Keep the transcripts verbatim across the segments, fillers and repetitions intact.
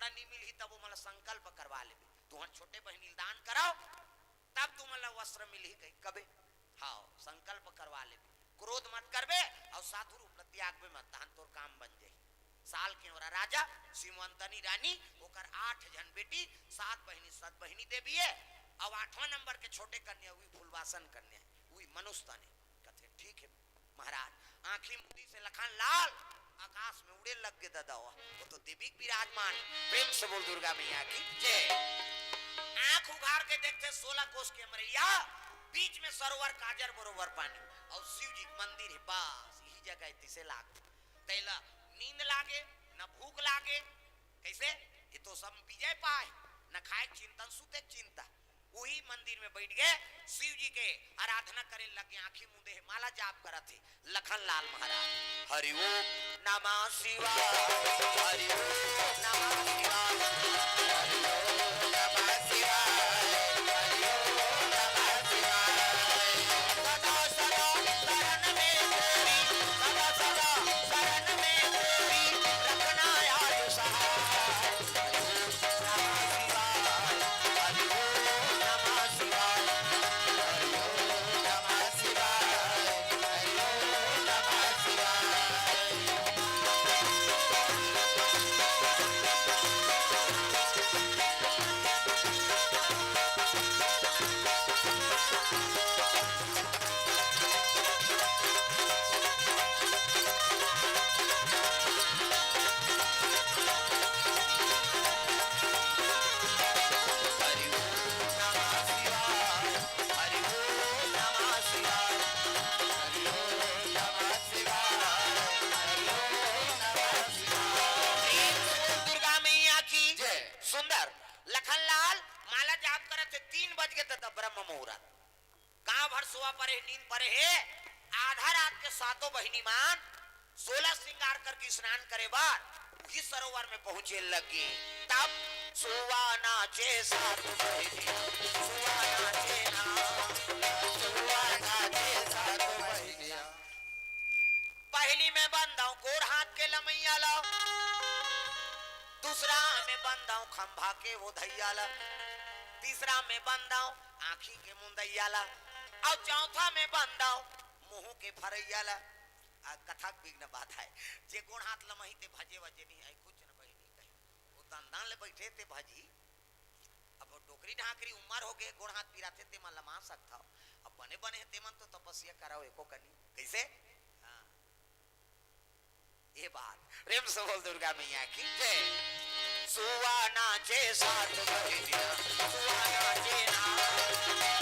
नहीं मिलही, तब वो मतलब संकल्प करवा लेबे, तुहर छोटे बहिनी ल दान करव, तब तुमन ला वस्त्र मिलही कही कबे। हाँ, संकल्प करवा लेबे, क्रोध मत करबे, अउ साधु रूप ल त्यागबे मत, तहन तोर काम बन जाही। साल के ओरा राजा, सिमवंतनी रानी, ओकर आठ झन बेटी, सात बहिनी, सत बहिनी देवी हे, अउ आठवां नंबर के छोटे कन्या, वही फुलवासन कन्या, वही मनुष्य तन हे। कथे, ठीक हे महाराज। आंखी मुंदी से लखन लाल आकाश में उड़े लग गे ददा, वो तो देवी के विराजमान। प्रेम से बोल दुर्गा मैया की जय। आंख उघार के देखथे सोलह कोस के अमरैया, बीच में सरोवर काजर बरोबर पानी, अउ शिव जी के मंदिर हे, बस यही जगह हे, तिसे लाग। तेला नींद लागे, न भूख लागे, कइसे? ये तो सब विजय पाए, न खाए के चिंता, न सूते के चिंता। उही मंदिर में बइठ गे, शिव जी के आराधना करे लगे, आंखी मूंदे हे, माला जाप करत हे लखन लाल महाराज। हरि ओम नमः शिवाय, हरि ओम नमः शिवाय, हरि ओम नमः शिवाय, हरि ओम नमः शिवाय। सदा सदा शरण में तेरी, सदा सदा शरण में तेरी, रखना याद सहाय। प्रेम से बोल दुर्गा मैया की जय। सुंदर लखन लाल माला जाप करत हे, तीन बज गे त ब्रह्म मुहूर्त। गांव भर सोवा परे हे, नींद परे हे। आधा रात के सातों बहिनी मान सोलह श्रृंगार करके स्नान करे बर उही सरोवर में पहुंचे लगी। तब सुवा नाचे सात बहिनिया, सुवा नाचे ना, सुवा नाचे सात बहिनिया। पहली में बंदाव गोड़ हाथ के लमैया ला, दूसरा में बंदाव खंभा के वो धैया ला, तीसरा में बंदाव आंखी के मुंदैया ला, अउ चौथा में बंदाव मुंह के फरैया ला। आ, कथा के बिघ्न बात हे, जे गोड़ हाथ लमही ते भजे वजे नहीं आय, कुछ न बहिनी कही। वो दंदन ले बैठे ते भजी। अब वो डोकरी ढाकरी उमर हो गे, गोड़ हाथ पिराथे, ते मन लमा सकथव। अब बने बने हे, ते मन तो तपस्या करव एको कनी। कइसे? हाँ। ये बात। प्रेम से बोल दुर्गा मैया की जय। सुवा नाचे सात बहिनिया, सुवा नाचे ना,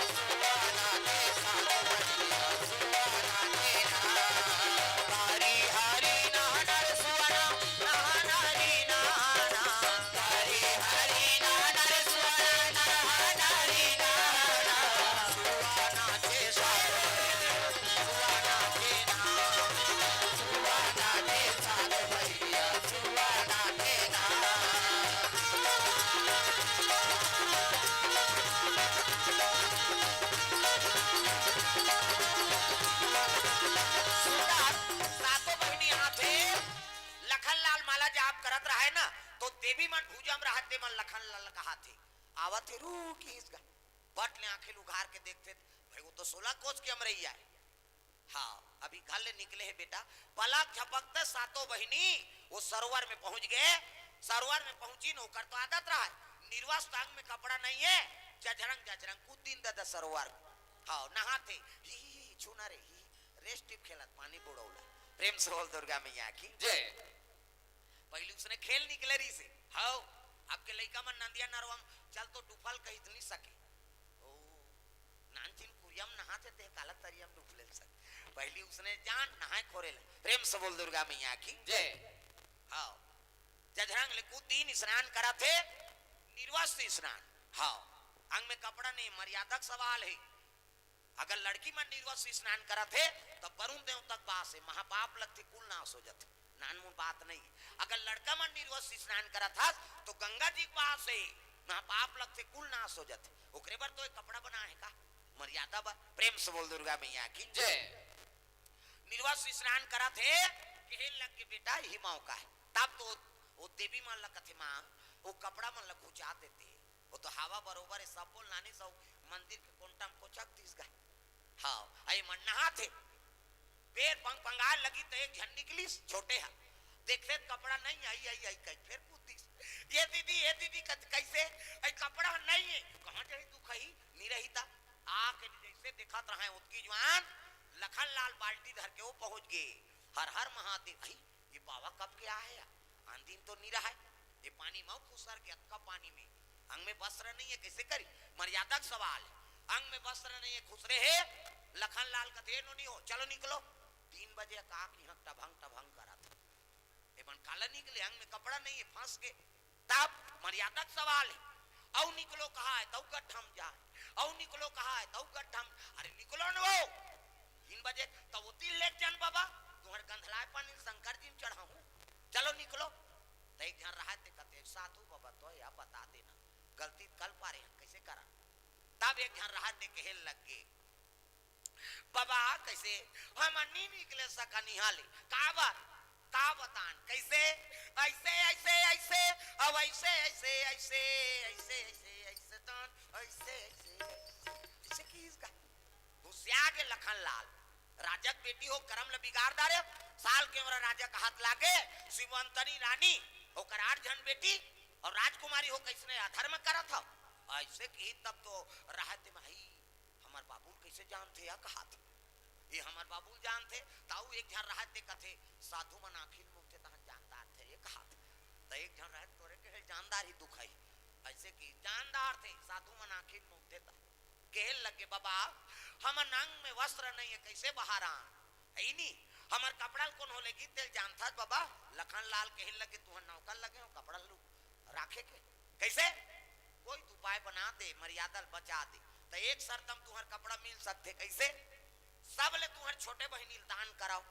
सुवा नाचे सात बहिनिया, सुवा नाचे ना। हरी हरी नहनर सुवना, नहनरी नहना। हरी हरी नहनर सुवना, नहनरी नहना। सुवा नाचे सात बहिनिया, सुवा नाचे ना, सुवा नाचे सात बहिनिया। सुंदर, सातों बहिनी आथे, लखन लाल माला जाप करत रहय ना, तो देवी मन भुजा म रहय, ते मन लखन लाल कहाथे, आवत हे, रुक, इस गा-, बट ले आंखें उघार के देखथे, भाई, वो तो सोलह कोस के अमरैया हे। हाँ, अभी घर ले निकले हे बेटा, पलक झपकते सातों बहिनी वो सरोवर में पहुंच गे। सरोवर में पहुंची न, ओकर तो आदत रहय, निर्वस्त्र, अंग में कपड़ा नहीं हे, जझरंग जझरंग कूद दिन ददा सरोवर में। हाँ, नहाथे, ही, ही, ही, छूना रे, ही, रेस टिप खेलत पानी बुड़ौला। प्रेम से बोल दुर्गा मैया की जय। पहली उसने खेल निकले रहिसे। हव, अब के लइका मन नंदिया नरवा म चल तो डुफल कहि त नहीं सके। ओ, नानचिन कुरिया म नहाथे ते काला तरिया म डुफले सके। पहली उसने जान नहाय खोरे ले। प्रेम से बोल दुर्गा मैया की जय। हव, जझरंग ले कूद दिन स्नान करत हे, निर्वस्त्र स्नान। हव, अंग में कपड़ा नहीं, मर्यादा के सवाल हे। अगर लड़की मन निर्वस्त्र स्नान करत हे, त वरुण देवता के बास हे, महापाप लगथे, कुल नाश हो जथे, नानमुन बात नहीं। अगर लड़का मन निर्वस्त्र स्नान करत हस, तो गंगा जी के बास हे, महापाप लगथे, कुल नाश हो जथे। ओकरे बर तो एक कपड़ा बना हे का, मर्यादा बर। प्रेम से बोल दुर्गा मैया की जय। निर्वस्त्र स्नान करत हे, कहे लग गे, "बेटा, यही मौका हे।" तब तो वो देवी मन ला कथे, "माँ, वो कपड़ा मन ल खुचा देते। वो तो हवा बरोबर है, सब बोल नानी सब मंदिर के कोंटा म कोचक दिस गा। हाँ, अई मन नहाथे। बेर पंग पंगाल लगी त एक झन निकलिस, छोटे हा। देखथे त कपड़ा नहीं, अई, अई, अई, कही, फेर पूछ दिस, "ये दीदी, ये दीदी, कत-, कैसे? अई कपड़ा नहीं है।" कहाँ जाही दुखही, नी रही ता। आके जैसे देखत रहे, ओतकी जुवान लखन लाल बाल्टी धर के वो पहुंच गे। हर हर महादेव। अई, ये बाबा कब के आए हे? आन दिन तो नी रहय। ये पानी म खुसर के, अतका पानी में, अंग में वस्त्र नहीं है, कैसे करी? मर्यादा के सवाल है। अंग में वस्त्र नहीं है, खुसरे हे। लखन लाल कथे, "ए नोनी हो, चलो निकलो।" तीन बजे का आँख यहाँ टभंग टभंग करत हे। ए मन काला निकले, अंग में कपड़ा नहीं है, फंस के। तब मर्यादा के सवाल है। अउ निकलो कहा है, तउ गड्ढा म जाए। अउ निकलो कहा है, तउ गड्ढा म। अरे निकलो न वो। तीन बजे त वो तीन लेके जान बाबा, तुम्हारे गंधलाए पानी शंकर जी म चढ़ाऊं। चलो निकलो। त एक झन रहत हे कथे, "साधु बाबा, तो या बता देना, गलती कल पारे हम कैसे करा?" तब एक झन रहत हे कहे लग गे, "बाबा, कैसे हम नी निकले सकन इहाँ ले? काबर?" का बतान? कैसे? ऐसे, ऐसे, ऐसे, अब ऐसे, ऐसे, ऐसे, ऐसे, ऐसे, ऐसे तान, ऐसे, ऐसे, ऐसे किहिस गा। गुस्सिया गे लखन लाल। राजा के बेटी हो, करम ल बिगाड़ डारे। साल के उमर राजा के हाथ लागे, शिवंतनी रानी, ओकर आठ झन बेटी, अउ राजकुमारी हो, कैसने अधर्म करत हव? ऐसे किहिस तब तो रहत हे माही, हमर बाबू ल कैसे जानथे या कहाथे? ये हमर बाबू ल जानथे, ताऊ एक झन रहत हे कथे, साधु मन आँखी ल मूंदथे तहन जानदार थे ये कहाथे। त एक झन रहत तोरे कहे जानदार ही दुखही। ऐसे किहिस जानदार थे, साधु मन आँखी ल मूंदथे त कहे लगे, "बाबा, हमन अंग में वस्त्र नहीं है, कैसे बाहर आन?" है ही नी, हमर कपड़ा ल कोनो लेगी तेल जानथस बाबा? लखन लाल कहे लगे, "तुहर नौकर लगे हो कपड़ा ल राखे के, कैसे? कोई तो उपाय बना दे, मर्यादा ल बचा दे।" त एक शर्त म तुहर कपड़ा मिल सकथे, कैसे? सब ले तुहर छोटे बहिनी ल दान कराओ,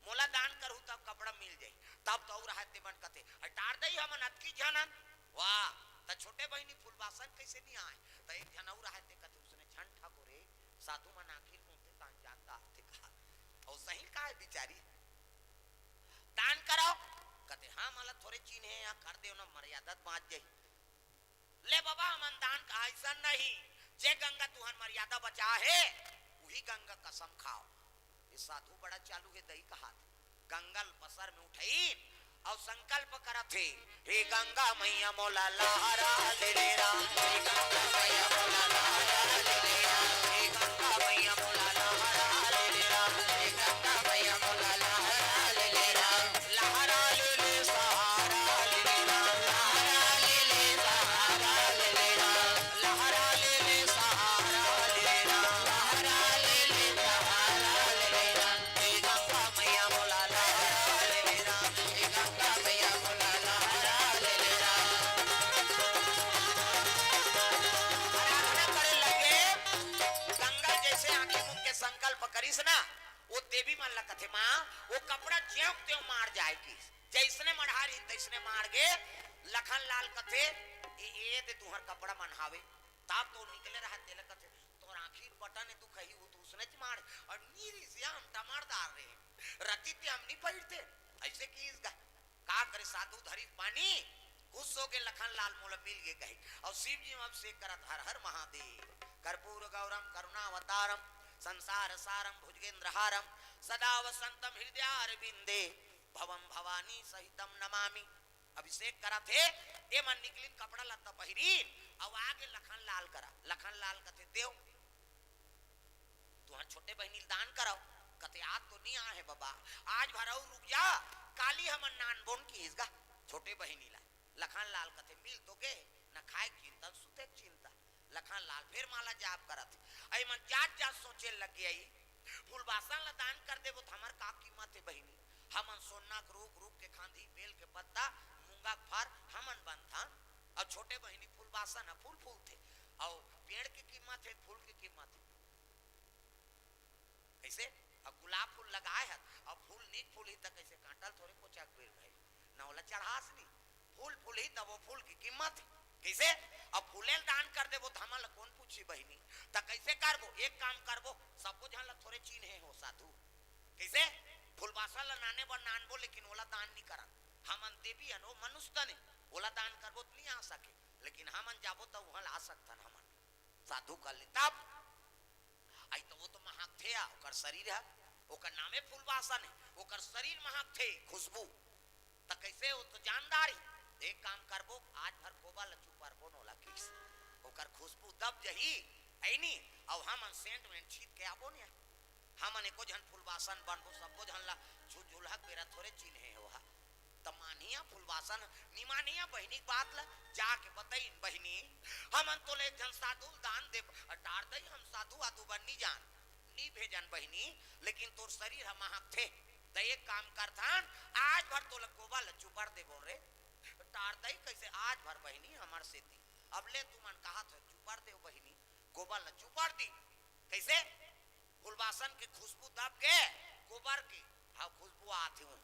मोला दान करहू तब कपड़ा मिल जाही। तब तो अउ रहत हे मन कथे, "अटार दई हमन अतकी झन हन।" वाह, त छोटे बहिनी फुलबासन कैसे नी आए? त एक झन अउ रहत हे कथे, "उसने झन ठाकुर हे, साधु मन आँखी ल मूंदथे तान जानदार थे कहा।" अउ सही कहा हे बिचारी, "दान कराओ।" कथे, "हाँ, मोला थोरे चिन्हे या कर देव ना, मर्यादा त बाँच जाही।" ले बाबा, हमन दान का ऐसा नहीं, जे गंगा तुहर मर्यादा बचा हे, उही गंगा कसम खाओ। ये साधु बड़ा चालू हे, दई कहाथे। गंगा ल पसर में उठई अउ संकल्प करत हे, "हे गंगा मैया मोला लहरा ले ले राम, हे गंगा मैया मोला लहरा ले ले राम, हे गंगा मैया मोला लहरा ले ले राम, हे गंगा मैया मोला लहरा ले ले राम।" लहरा ले ले सहारा ले ले राम, लहरा ले ले सहारा ले ले राम, लहरा ले ले सहारा ले ले राम, लहरा ले ले सहारा ले ले राम। हे गंगा मैया मोला लहरा ले ले राम, हे गंगा मैया मोला लहरा ले ले राम। आराधना करे लगे, गंगा जैसे आंखी मूंद के संकल्प करिस ना, वो देवी मन ला कथे, "माँ, वो कपड़ा ज्यों त्यों माड़ जाए" किहिस। जैसने मढ़ारिन तैसने माड़ गे। लखन लाल कथे, "ए, ए दे तुहर कपड़ा मन हावे।" तब तो निकले रहा, तेला कथे, "तोर आँखी बटन हे, तू कही वो तो उसने च माड़।" अउ नीरी श्याम टमारदार रे, रति ते हम नी पहिरते। ऐसे किहिस गा। का करे साधु धरिस पानी, खुश हो गे लखन लाल, मोला मिल गे कही। अउ शिव जी म अभिषेक करत, "हर हर महादेव, कर्पूर गौरम करुणावतारम, संसार सारम भुजगेंद्र हारम, सदा वसंतम हृदयारविंदे, भवम भवानी सहितम नमामि।" अभिषेक करत हे, ए मन निकलिन कपड़ा लत्ता पहिरिन, अउ आगे लखन लाल करा। लखन लाल कथे, "देव, तुहर छोटे बहिनी ल दान करव।" कथे, "आज तो नी आहे बबा, आज भर अउ रुक जा, काली हमन नानबोन" किहिस गा छोटे बहिनी ला। लखन लाल कथे, "मिल तो गे, न खाए के चिंता, न सुते के चिंता।" लखन लाल फेर माला जाप करत हे। अई मन जात जात सोचे लग गे, "अई फूलबासन ला दान कर देबो त हमर का कीमत हे बहिनी? हमन सोन्ना के रूख, रूख के खांधी, बेल के पत्ता, मूंगा के फर हमन बनथन, अउ छोटे बहिनी फूलबासन ह फूल फूलथे, अउ पेड़ के कीमत हे, फूल के कीमत हे।" कैसे? अब गुलाब फूल लगाए हस, अब फूल नी फूलही त कैसे? कांटा ल थोरे कोचक बेर भाई, न ओला चढ़ास नी। फूल फूलही तब वो फूल के कीमत हे। कैसे? अब फूले ल दान कर देबो त हमन ल कोन पूछही बहिनी? त कैसे करबो? एक काम करबो, सबो झन ल थोरे चिन्हे हो साधु। कैसे? फूलबासन ल नाने बर नानबो, लेकिन ओला दान नी करन। हमन देवी हन, ओ मनुष्य तन हे, ओला दान करबो आ सके, लेकिन हमन जाबो त उहाँ ला आ सकथन हमन। साधु कह ले तब, आई त वो तो महाकथे आ, ओकर शरीर ह, ओकर नामे फूलवासन हे, ओकर शरीर महाकथे, खुशबू। त कैसे वो तो जानदार ही। एक काम करबो, आज भर गोबर ल चुपरबो नोला किस। ओकर खुशबू दब जही, ऐनी, अउ हमन सेंट वेंट छीत के आबो ने। हमन एको झन फूलवासन बनबो, सब्बो झन ला झुलझुलहा के बेरा थोरे चिन्हे हो हा। त मानिया फूलवासन, निमानिया बहिनी के बात ला जाके बतईन, बहिनी, हमन तोले एक झन साधु ल दान देब, टार दई हम साधु आधु बन नी जान, नी भेजन बहिनी, लेकिन तोर शरीर ह महकथे। त एक काम करथन, आज भर तोला गोबर ल चुपर देबो रे। टार दई कैसे आज भर बहिनी हमर सेती। अब ले तुमन कहत हो चुपर देव बहिनी, गोबर ल चुपर दी। कैसे? फुलवासन के खुशबू दब के, गोबर के, हाँ, खुशबू आत हे उन।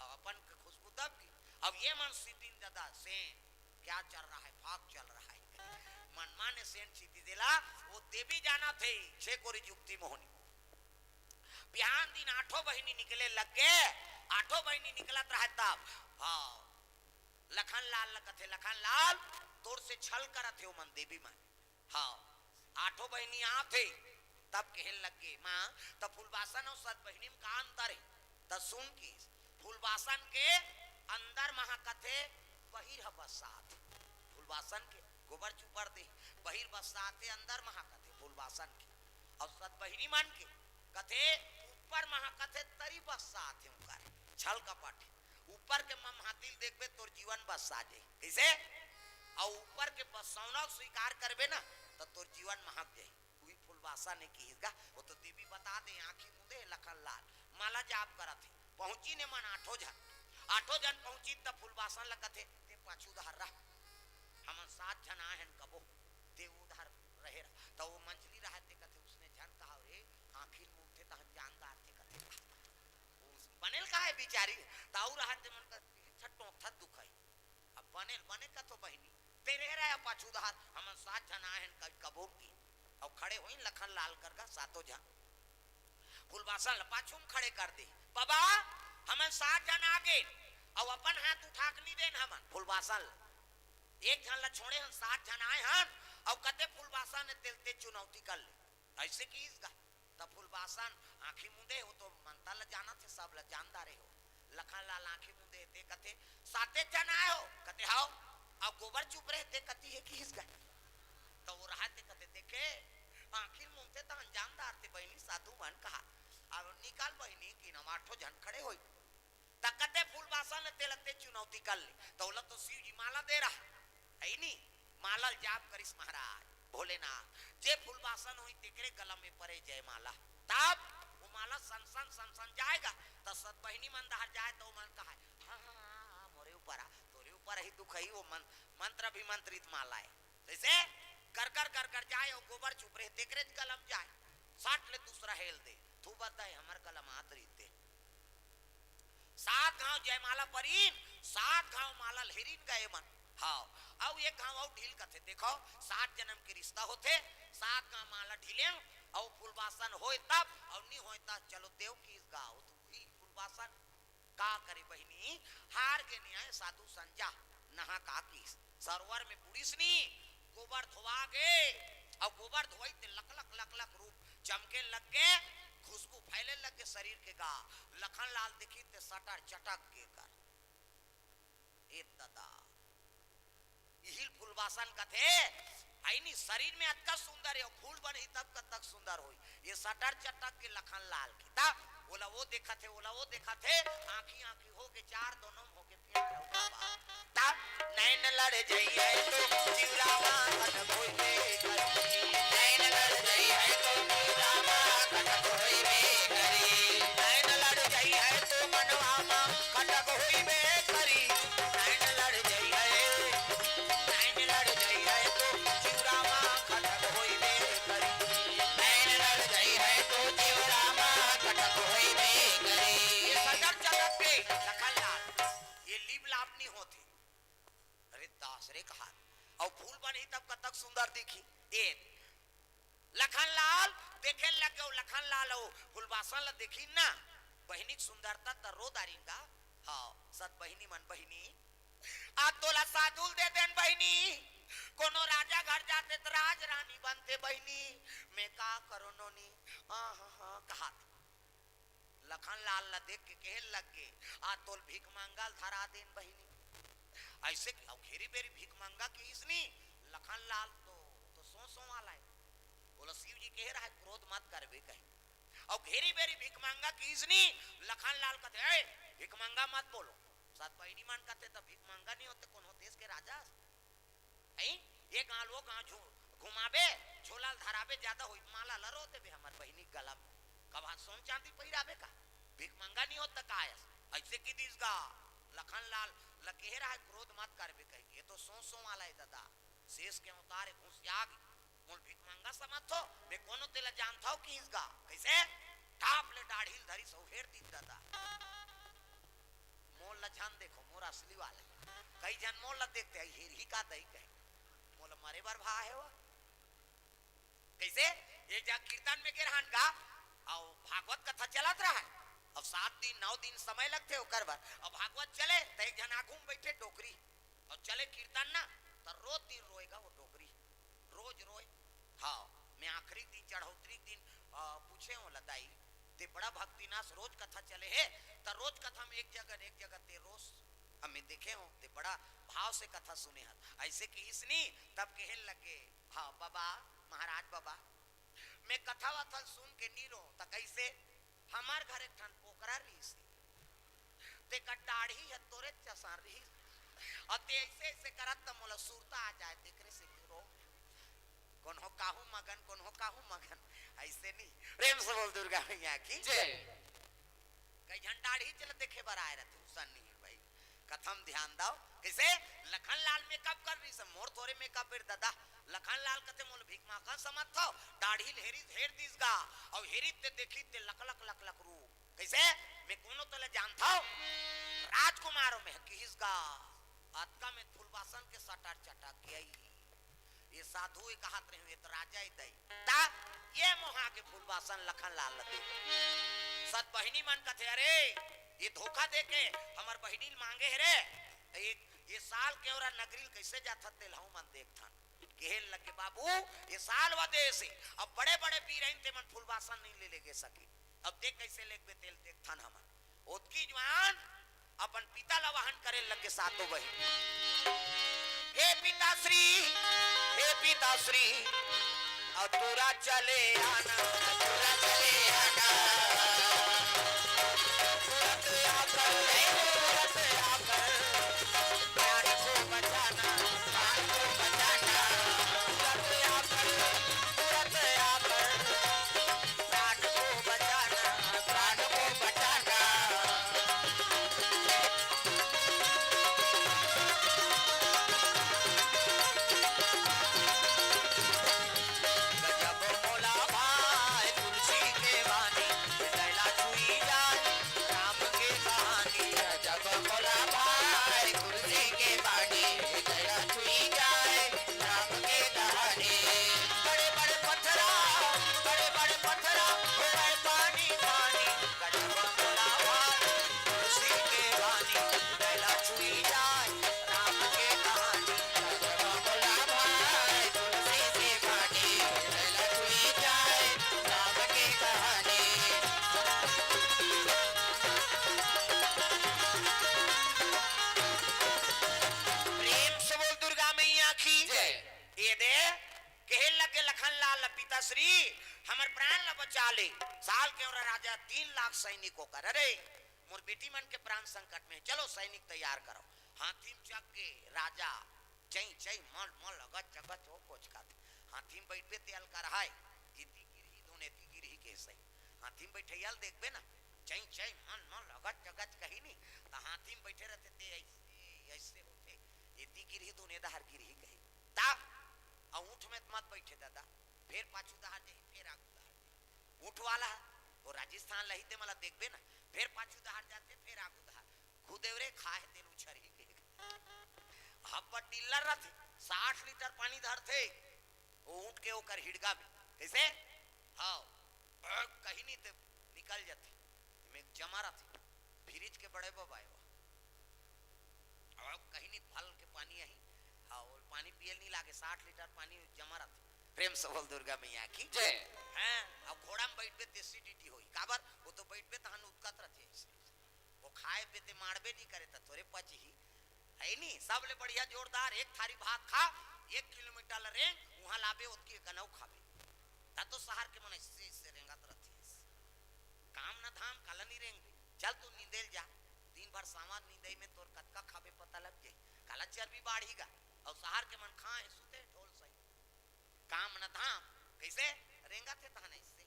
अब अपन के खुशबू दब के। अब ये मन सीतिन दादा से, क्या चल रहा है? फाक चल रहा है। मन माने सेंट सीती देला, वो देवी जाना थे, छे कोरी जुक्ति मोहनी। बिहान दिन आठों बहिनी निकले लग गे, आठों बहिनी निकलत रहे तब, हाँ, लखन लाल ल कथे, लखन लाल, तोर से छल करत हे ओमन देवी मन। हाँ, आठों बहिनी आत हे, तब कहे लग गे, माँ, त फुलवासन अउ सत बहिनी म का अंतर हे? त सुन किस, फुलवासन के अंदर महा कथे, बहिर ह बसात। फुलवासन के गोबर चुपर दे, बहिर बसात हे, अंदर महा कथे फुलवासन के। अउ सत बहिनी मन के कथे, ऊपर महा कथे, तरी बसात हे उनकर, छल कपट हे। ऊपर के ममहातिल देखबे, तोर जीवन बसा जाही। कैसे? अउ ऊपर के बसौना स्वीकार करबे ना, त तोर जीवन महक जाही। उही फुलवासन हे किहिस गा, वो तो देवी बता दे, आँखी मुंदे हे लखन लाल, माला जाप करत हे। पहुंचिन ए मन आठों झन, आठों झन पहुंचिन त फुलवासन ल कथे, "ते पाछू धार रह, हमन सात झन आए हन कबो, ते उधार रहे रह।" त वो मंझली रहय ते कथे, "उसने झन कहा रे, आँखी मुंदथे तहन जान डारथे," कथे। बनेल कहा हे बिचारी, त अउ रहय ते मन का छट्टों थत दुखाई। अब बने ल बने कथो बहिनी, तेरे रहे पाछू धार, हमन सात झन आए हन कभी कबो की। अउ खड़े होइन लखन लाल कर गा सातों झन। फुलवासन ल पाछू म खड़े कर दे, "बाबा, हमन सात झन आ गे, अउ अपन हाथ उठा के नी देन हमन फुलवासन ल। एक झन ल छोड़े हन, सात झन आए हन, अउ कते फुलवासन हे तेल ते चुनौती कर ले।" ऐसे किहिस गा। त फुलवासन आँखी मुंदे, वो तो मंतर ल जानत हे, सब ल जानदार हे हो। लखन लाल आँखी मुंदे, ते कथे, "साते झन आए हो?" कथे, "हाव।" "अउ गोबर चुपरे हे, ते कती हे किहिस गा?" त वो रहय ते कथे, "देखे, आँखी मुंदथे तहन जानदार ते बहिनी साधु मन कहा। अब निकल बहिनी कि हम आठों झन खड़े होई।" त कते फुलवासन ल तेला ते चुनौती कर ले, त ओला तो शिव जी माला दे रहा, है नी? माला ल जाप करिस महाराज भोलेनाथ, जे फुलवासन होई तेकरे गला में परे जयमाला। तब वो माला सन सन सन सन जाएगा, त सत बहिनी मन दहर जाए, त वो मन कहा, "हाँ, हाँ, हाँ, हाँ, मोरे ऊपर आ, तोरे ऊपर ही दुख है, वो मन-, मंत्र अभिमंत्रित माला है।" जैसे कर कर कर कर जाए, वो गोबर चुपरे तेकरे गला म जाए, साट ले दूसरा हेल दे, तू बता है, हमर गला म आत रहिते। सात घांव जयमाला परिन, सात घांव माला ल हेरिन गा ए मन। हाव, अउ एक घांव अउ ढील कथे। देखो, सात जनम के रिश्ता होथे, सात घांव माला ढीलेंव, अउ फुलवासन होय तब, अउ नी होय तब चलो देव किहिस गा, वो तो वही फुलवासन। का करे बहिनी, हार गे न्याय साधु संजा, नहा का किहिस। सरोवर में बुड़िस नी, गोबर धोवा गे, अउ गोबर धोवई ते लक लक लक लक रूप चमके लग गे, खुशबू फैले लग गे शरीर के गा। लखन लाल देखिस ते सटर चटक गे कर। ए ददा, इही ल फुलवासन कथे, है नी, शरीर में अतका सुंदर हे, फूल बनही तब कतक सुंदर होही। ये सटर चटक गे लखन लाल के। त ओला वो देखत हे, ओला वो देखत हे, आँखी आँखी होगे चार, दोनों म होगे प्यार अउ बाबा। त नैन लड़ जइहै तो जिउरा मा खटक होइबे करही। नैन लड़ जइहै तो जिउरा मा खटक होइबे करही। नैन लड़ जइहै तो मनवा मा खटक होइबे करही। नैन लड़ जइहै, नैन लड़ जइहै तो जिउरा मा खटक होइबे करही। नैन लड़ जइहै तो जिउरा मा खटक होइबे करही। ये सटर चटक के लखन लाल, ये लीप लाप नी होथे। अरे दास रे कहा, अउ फूल बनही तब कतक सुंदर दिखही। ए लखन लाल देखे लग गे, लखन लाल अउ फुलवासन ल देखिन ना, बहिनी के सुंदरता त रो डारिन गा। हाव, सत बहिनी मन, बहिनी, आज तोला साधु ल दे देन बहिनी, ए बहिनी, मैं का करो नोनी, हाँ हाँ हाँ कहात। लखन लाल ला देख के कहे लग गे, आ तोल भीख मांगा ल धरा देन बहिनी। ऐसे कि, अउ घेरी बेरी भीख मांगा कि इसनी लखन लाल तो, तो सो सो वाला है। बोला शिव जी कहे रहा है, क्रोध मत करबे कहे। अउ घेरी बेरी भीख मांगा कि इसनी लखन लाल कथे, "ए, भीख मांगा मत बोलो।" सात बहिनी मन कथे, "त भीख मांगा नहीं होते, कोनो देश के राजा?" हैं? ये गांव, वो गांव झू-, घुमाबे, झोला ल धराबे, ज्यादा होई, माला ल रो देबे हमर बहिनी के गला में। कब हाथ सोन चांदी पहिराबे का? भीख मंगा नहीं होता का आयस? ऐसे की दिस गा, लखन लाल ल कहे रहा है, क्रोध मत करबे कह के, ये तो सो सो वाला है दादा, शेष के अवतार है, घुसिया गे। मोल भीख मंगा समझ थो, मैं कोनो तेला जानता हूँ किस गा, कैसे? ठाप ले डाढ़ी ल धरी सौ हेर दीस दादा। मोल ला झन देखो, मोर असली वाले। कई झन मोल ला देखते, "आई हेरही का दई," कहे। मोला मरे बर भा हे वो। कैसे? एक जगह कीर्तन में गे रहन गा, अउ भागवत कथा चलत रहा। अब सात दिन, नौ दिन समय लगथे ओकर बर। अब भागवत चले, त एक झन आगू में बैठे डोकरी, अउ चले कीर्तन ना, त रोज दिन रोएगा वो डोकरी। रोज रोए। हाँ, मैं आखिरी दिन, चढ़ौतरी के दिन, अ, पूछे हूँ, "ला दाई, ते बड़ा भक्ति नास, रोज कथा चले हे, त रोज कथा में एक जगह न एक जगह ते रोस हमें देखे हो, ते बड़ा भाव से कथा सुने हस।" ऐसे किहिस नी, तब कहे लगे, "हाँ बाबा, महाराज बाबा, मैं कथा वथा सुन के नी रो, त कैसे?" हमर घर एक ठन पोकरा रहिस हे, तेकर डाढ़ी ह तोरे जसन रहिस, अउ ते ऐसे ऐसे करत त मोला सुरता आ जाए, तेकरे से नी रो। कोनो काहू मगन, कोनो काहू मगन, ऐसे नहीं। प्रेम से बोल दुर्गा मैया की जय। कई झन डाढ़ी चल देखे बर आए रहते, उसन नहीं भाई। कथम ध्यान दाओ, कैसे? लखन लाल मेकअप कर रही से, मोर थोरे मेकअप बेर दादा। लखन लाल कथे, "मोल भीख मांगन समझ थव?" डाढ़ी ल हेरी हेर दिस गा, अउ हेरी ते देखी ते लक लक लक लक रूप। कैसे? मैं कोनो तले जानता हूँ, राजकुमारों में किहिस गा, अतका में फूलबासन के सटर चटक गई। ये साधु ये कहत रहे, "ये तो राजा ही दई।" ता ये मोहा के फूलबासन लखन लाल ल दे। सत बहिनी मन कथे, "अरे, ये धोखा दे के हमर बहिनी ल मांगे हे रे, त ये, ये साल के ओरा नगरी ल कैसे जाथत तेल हमू मन देखथन।" कहे लगे, "बाबू, ये साल वा देश हे, अब बड़े बड़े बीरइन ते मन फूलबासन नहीं ले लेगे सके, अब देख कैसे लेगबे तेल देखथन हमन।" ओतकी जुआन अपन पिता ला वाहन करे लगे सातों बहिन। "हे पिताश्री, हे पिताश्री, अतुरा चले आना, अतुरा चले आना। तुरंत आकर, तुरंत आकर, प्राण को बचाना, प्राण को बचाना। तुरंत आकर, तुरंत आकर, प्राण को बचाना, प्राण को बचाना।" गजब मोला भाए तुलसी के बानी, हृदय ला छुई जाए राम के कहानी। गजब मोला भाए तुलसी के बानी, हृदय ला छुई जाए राम के कहानी। बड़े बड़े पत्थरा, बड़े बड़े पत्थरा हो गए पानी पानी। गजब मोला भाए तुलसी के बानी, हृदय ला छुई जाए राम के कहानी। गजब मोला भाए तुलसी के बानी, हृदय ला छुई जाए राम के कहानी। प्रेम से बोल दुर्गा मैया की जय। ये दे, कहे लगे लखन लाल ल, "पिताश्री, हमर प्राण ल बचा ले।" साल के ओरा राजा तीन लाख सैनिक ओकर, "अरे, मोर बेटी मन के प्राण संकट में, चलो सैनिक तैयार करो।" हाथी में चघ के राजा चई चई मल मल अगच जगच ओ कोचकत। हाथी में बैठबे ते अलकरहाय, एती गिरही धुन, एती गिरही के सही। हाथी में बैठइया ल देखबे ना, चई चई मल मल अगच जगच कही नी, त हाथी में बैठे रहते ते ऐसे, ऐसे होते, एती गिरही धुन, ए डहर गिरही कही। तब आ ऊंट में त मत बैठे दादा, फेर पाछू डहर जाही, फेर आगू डहर जाही। ऊंट वाला ह, वो राजस्थान लही ते मला देखबे ना, फेर पाछू डहर जाथे, फेर आगू डहर। घुदेव रे, खाए तेल उछरही के। हब्बा टिल्लर रथे, साठ लीटर पानी धरथे, वो ऊंट के ओकर हिड़गा में। कैसे? हाँ, कहीं नहीं ते निकल जाथे, में जमा रथे, फ्रिज के बड़े बाबा है वो। अब कहीं नहीं भल के पानी आही, हाँ, वो पानी पियल नहीं लागे, साठ लीटर पानी जमा रथे। प्रेम से बोल दुर्गा मैया की जय। हाँ, अब घोड़ा में बैठबे त एसिडिटी होई। काबर? वो तो बैठबे तहन उतकत रथे। वो खाए पे ते मारबे नहीं करे त थोरे पचही। है नी? सबले बढ़िया जोरदार एक थारी भात खा, एक किलोमीटर ल रेंग, वहां लाबे ओतकी कनऊ खाबे। ता तो शहर के मन ऐसे, ऐसे रेंगत रथे। काम न धाम, काला नहीं रेंगबे। चल तू नींदे ल जा, दिन भर सांवर नींदई में तोर कतका खाबे पता लग जाई। काला चर्बी बाढ़ी गा। और शहर के मन खाए सुते ढोल सही। काम न धाम, कैसे? रेंगत हे तहन ऐसे।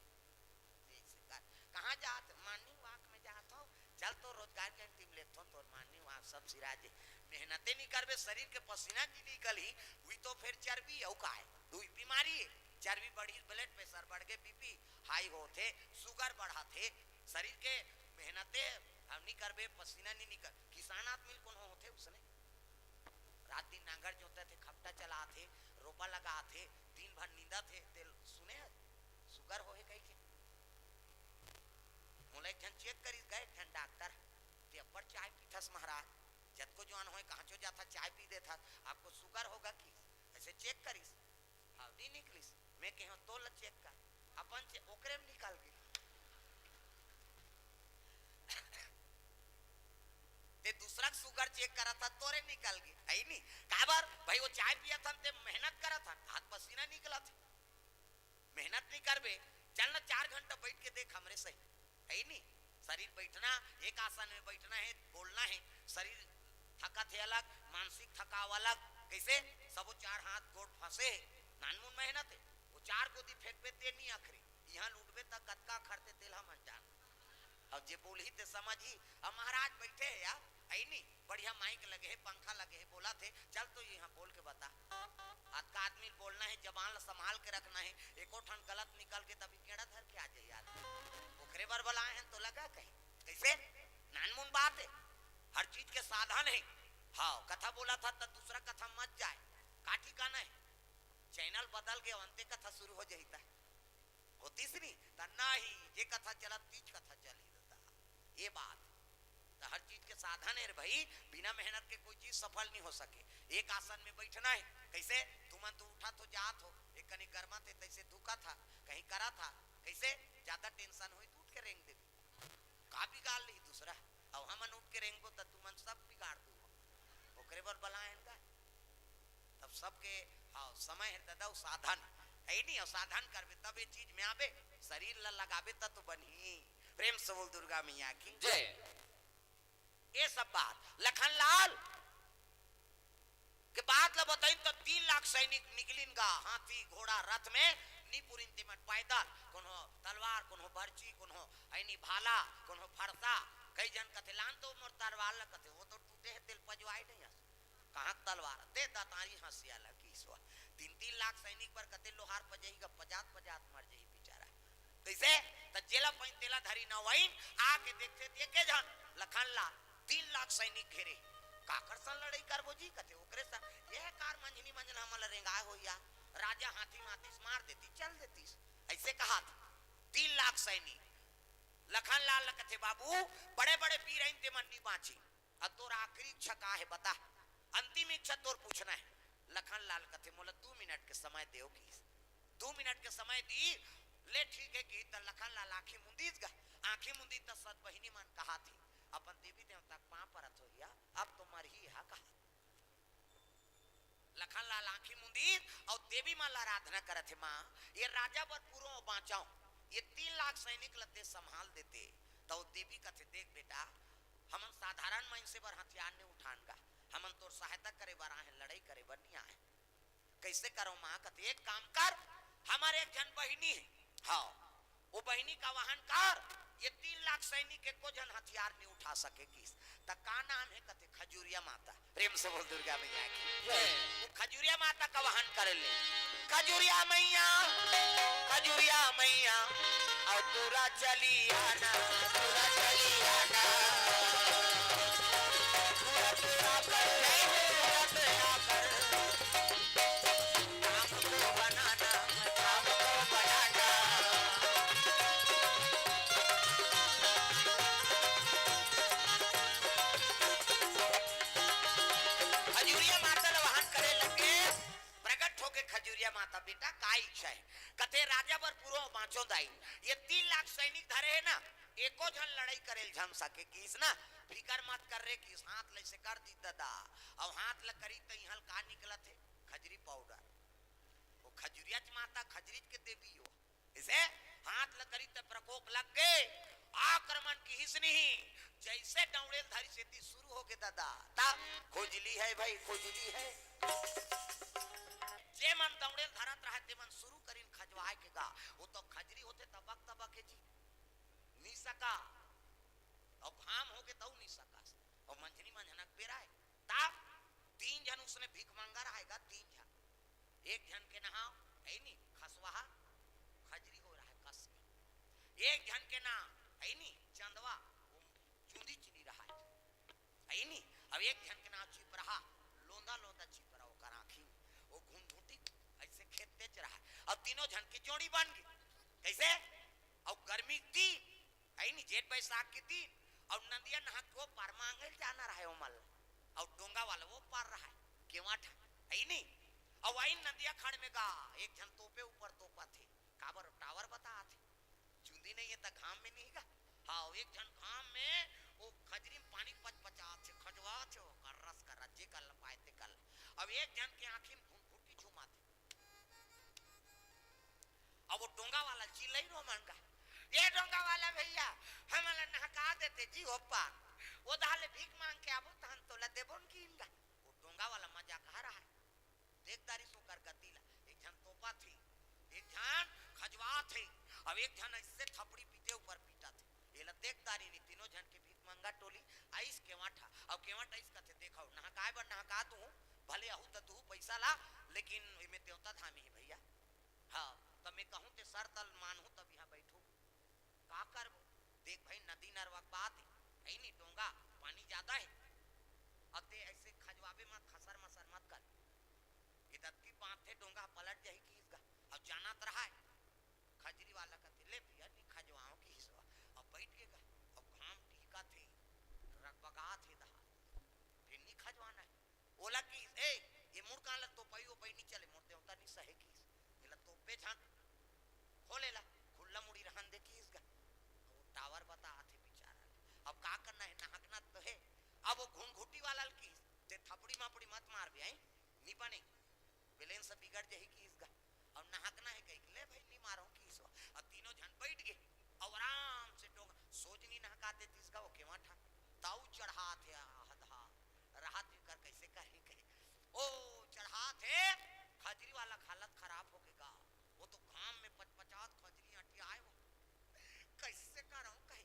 कहाँ जात? मॉर्निंग वॉक में जात हो। चल तो रोजगार के टीम लेथो, तोर मॉर्निंग वॉक सब सिरा जे। मेहनते नहीं करबे, शरीर के पसीना नहीं निकलही, हुई तो फिर चर्बी अउ का है? दुई बीमारी है। चर्बी बढ़ी, ब्लड प्रेशर बढ़ के बीपी हाई होथे, शुगर बढ़ाथे। शरीर के मेहनते हम नहीं करबे, पसीना नहीं निकल। किसान आदमी ल कोनो होथे उसने? रात दिन नांगर जोतथे, खपटा चलाथे, रोपा लगाथे, दिन भर नींदथे, तेल सुने हस? शुगर होहे कहिके। मोला एक झन चेक करिस, गए एक झन डॉक्टर, "ते अब्बड़ चाय पीथस महाराज, जतको जुआन होए कहांचो जाथा चाय पी देथा, आपको शुगर होगा कि?" ऐसे चेक करिस, हावड़ी निकलिस। मैं कहे, "तोला चेक कर।" अपन चेक ओकरे में निकल गे। ते दूसरा के शुगर चेक करत हस, तोरे निकल गे, है नी? काबर? भाई, वो चाय पियत हन, ते मेहनत करत हन, हाथ पसीना निकलत हे। मेहनत नहीं करबे, चल ना चार घंटा बैठ के देख हमरे सही, है नी? शरीर बैठना, एक आसन में बैठना है, बोलना है, शरीर थकत हे अलग, मानसिक थकाव अलग। कैसे? सबो चार हाथ गोड़ फंसे हे, नानमुन मेहनत है, वो चार गोदी फेंकबे ते नहीं अखरे, यहाँ लूटबे त कतका खरते तेल हमन जान। अब जे बोलही ते समझही। अब महाराज बैठे हे यार, है नी? बढ़िया माइक लगे हे, पंखा लगे हे, बोलथे, चल तो यहाँ बोल के बता। अतका आदमी ल बोलना हे, जबान ल संभाल के रखना हे, एको ठन गलत निकल गे तभी केड़ा धर के आ जाही आदमी। ओकरे बर बलाए हन तो लगा कहीं। कैसे? नानमुन बात हे, हर चीज के साधन हे। हाँ, कथा बोलत हस त दूसरा कथा मत जाए, का ठिकाना हे? चैनल बदल गे, अंते कथा शुरू हो जाही त। होतिस नी, त नाही, जे कथा चलत, तीच कथा चलही दादा। ये बात, त हर चीज के साधन हे रे भाई, बिना मेहनत के कोई चीज सफल नहीं हो सके। एक आसन में बैठना हे, कैसे? तुमन तो उठत हो, जात हो, एक कनी गरमाथे, तैसे दुखाथा, कहीं कराथा, कैसे? ज्यादा टेंशन होई त उठ के रेंग देबे। का बिगाड़ लिही दूसरा? अउ हमन उठ के रेंगबो त तुमन सब बिगाड़ दू। ओकरे बर बलाए हन का? तब सबके, हाँ, समय हे दादा, अउ साधन हे नी, अउ साधन करबे तब ये चीज में आबे, शरीर ला लगाबे तब तो बनही। प्रेम से बोल दुर्गा मैया की जय। ये सब बात लखन लाल के बात ला बताइन त तीन लाख सैनिक निकलिन गा, हाथी घोड़ा रथ में, नी पुरिन ते मन पैदल, कोनो तलवार, कोनो बरछी, कोनो ऐनी भाला, कोनो फरसा। कई जन कथे, "लान तो मोर तलवार ला," कथे, "वो तो टूटे हे, तेल पजवाए नहीं हस।" कहाँ तलवार? दे दतारी हंसिया ला की ईश्वर। तीन तीन लाख सैनिक बर कते लोहार पजही गा, पजात पजात मर जही बेचारा। कैसे? त जेला पाइन तेला धरी नवाइन, आके देखथे त एके झन लखन लाल, तीन लाख सैनिक घेरे। "काकर सन लड़ाई करबो जी?" कथे, "ओकरे सन।" "ये कार मंझनी मंझन हमन ल रेंगाए होइया, राजा हाथी मातिस मार देती, चल देतीस।" ऐसे कहा था। तीन लाख सैनिक लखन लाल ल कथे, "बाबू, बड़े बड़े बीर आइन ते मन नी बाँची, अब तोर आखिरी इच्छा का हे बता, अंतिम इच्छा तोर पूछना हे।" लखन लाल कथे, "मोला दू मिनट के समय देव," किहिस। दू मिनट के समय दी, ले ठीक हे किहिस। त लखन लाल आँखी मुंदीस गा, आँखी मुंदीस त सत बहिनी मन कहा थी, "अपन देवी देवता के पाँव परत होइया, अब तो मरही हा," कहा। लखन लाल आँखी मुंदीस अउ देवी माँ ला आराधना करत हे, "माँ, ये राजा बर पूरो बाँचाओ, ये तीन लाख सैनिक ल ते संभाल देते।" त वो देवी कथे, "देख बेटा, हमन साधारण मइनसे बर हथियार नहीं उठान गा, हमन तोर सहायता करे बर आए हन, लड़ाई करे बर नहीं आए हन।" "कैसे करो माँ?" कथे, "एक काम कर, हमर एक झन बहिनी हे, हाँ, वो बहिनी का वाहन कर, ये तीन लाख सैनिक एको झन हथियार नहीं उठा सके," किहिस। "त का नाम हे?" कथे, "खजुरिया माता।" प्रेम से बोल दुर्गा मैया की। जय। वो खजुरिया माता का वाहन कर ले। खजुरिया मैया, खजुरिया मैया, अउ पूरा चली आना, पूरा चली आना। पूरा, पूरा कर, पूरा, पूरा कर। काम को बनाना, काम को बनाना। खजुरिया माता ल वाहन करे लगे, प्रकट हो के खजुरिया माता, "बेटा, का इच्छा हे?" कथे, "राजा बर पुरो बाँचो दाई, ये तीन लाख सैनिक धरे हे ना, एको झन लड़ाई करे ल झन सके," किहिस ना। "फिकर मत कर रे," किहिस, हाथ ल अइसे कर दिस ददा। अब हाथ ल करिस त इहाँ ल का निकलत हे? खजरी पाउडर। वो खजुरियाच माता, खजरीच के देवी हो। अइसे हाथ ल करिस त प्रकोप लग गे, आक्रमण किहिस नहीं। जइसे डौड़े ल धरिस, एती शुरू हो गे ददा। तब खुजली हे भाई, खुजली हे। जे मन दौड़े ल धरत रहय, ते मन शुरू करिन खजवाय के गा। वो तो खजरी होथे, तबक तबक हे जी, नी सका। अब घाम हो गे, तउ नी सकस। अब मंझनी मंझना के बेरा हे, तब तीन झन उसने भीख मांगा रहय गा, तीन झन। एक झन के नाव हे नी खसवाहा, खजरी हो रहय कस के। एक झन के नाव हे नी चंदवा, वो चुंदी चिनी रहय, हे नी। अब एक झन के नाव चिपरहा, लोंदा लोंदा चिपरा, ओकर आँखी में वो घुनघुटी अइसे खेदतेच रहय। अब तीनों झन के जोड़ी बन गे। कइसे? अउ गर्मी के दिन, हे नी, जेठ बैसाख के दिन, अउ नदिया नहा के ओ पार मांगे ल जाना रहय ओमन ल, अउ डोंगा वाला ओ पार रहय, केवाठ, हे नी। अउ आइन नदिया खड़ में गा, एक झन तोपे ऊपर तोपत हे, काबर टावर बतात हे, चुंदी नइ हे त घाम में नहीं गा। हाँ, एक झन घाम में ओ खजरी में पानी पचपचात हे, खजवात हे, ओकर रस कर, जे कर ल पाय ते कर ल। अब एक झन के आँखी में घुनघुटी झुमात हे। अब वो डोंगा वाला चिल्लाई रो मन गा, "ए डोंगा वाला भइया, हमन ल नहका देते जी ओ पार, ओ दहा ले भीख मांग के आबो तहन तोला देबो न किहिन गा।" वो डोंगा वाला मजाक हर हे, देख दारिस ओकर गति ला, एक झन तोपत हे, एक झन खजवात हे, अब एक झन अइसे थपड़ी पीते ऊपर पीटत हे। एला देख दारिस नी, तीनों झन के भीख मंगा टोली आइस केवाठा। अब केवाठा आइस कथे, "देखव, नहकाय बर नहका दूहूं, भले अहू त दूहू पइसा ला, लेकिन एमे देवता धामी हे भइया। हाँ, त मैं कहूं ते शर्त ल मानहूं तब इहाँ बइठहूं। का करबो? देख भाई, नदी नरवा के बात हे, हे नी, डोंगा, पानी जादा हे। अब ते अइसे खजवाबे मत, खसर मसर मत कर। ए दतकी बांधथे, डोंगा पलट जाही," किहिस गा। अब जानत रहय, खजरी वाला कथे, "ले भइया, नी खजवांव," किहिस गा। अब बइठ गे गा, अब घाम टिहकत हे, रगबगात हे दहा, फेर नी खजवाना हे। ओला किहिस, "ए, ए मुड़ कान ल तोपई ओपई नी चले, मोर देवता नी सहे," किहिस। "एला तोपबे झन, खोल एला, खुल्ला मुड़ी रहन दे," किहिस गा। अब वो टावर बतात हे बिचारा ल। अब का करना हे, नहकना तो हे। अब वो घुनघुटी वाला ल किहिस, "ते थपड़ी मापड़ी मत मारबे, आई? नी बने, balance बिगड़ जाही," किहिस गा। अब नहकना हे कहिके, "ले भाई, नी मारहूं," किहिस गा। अब तीनों झन बइठ गे। अब आराम से डोंगा, सोजनी नहका देतिस गा, वो केवाठा। तउ चढ़ात हे, आहा, रहत कर कइसे करही कहे। ओ चढ़ात हे, खजरी वाला के हालत खराब हो गे गा। वो तो घाम में पचपचात खजरी अंटियाय वो। कइसे करंव कहे।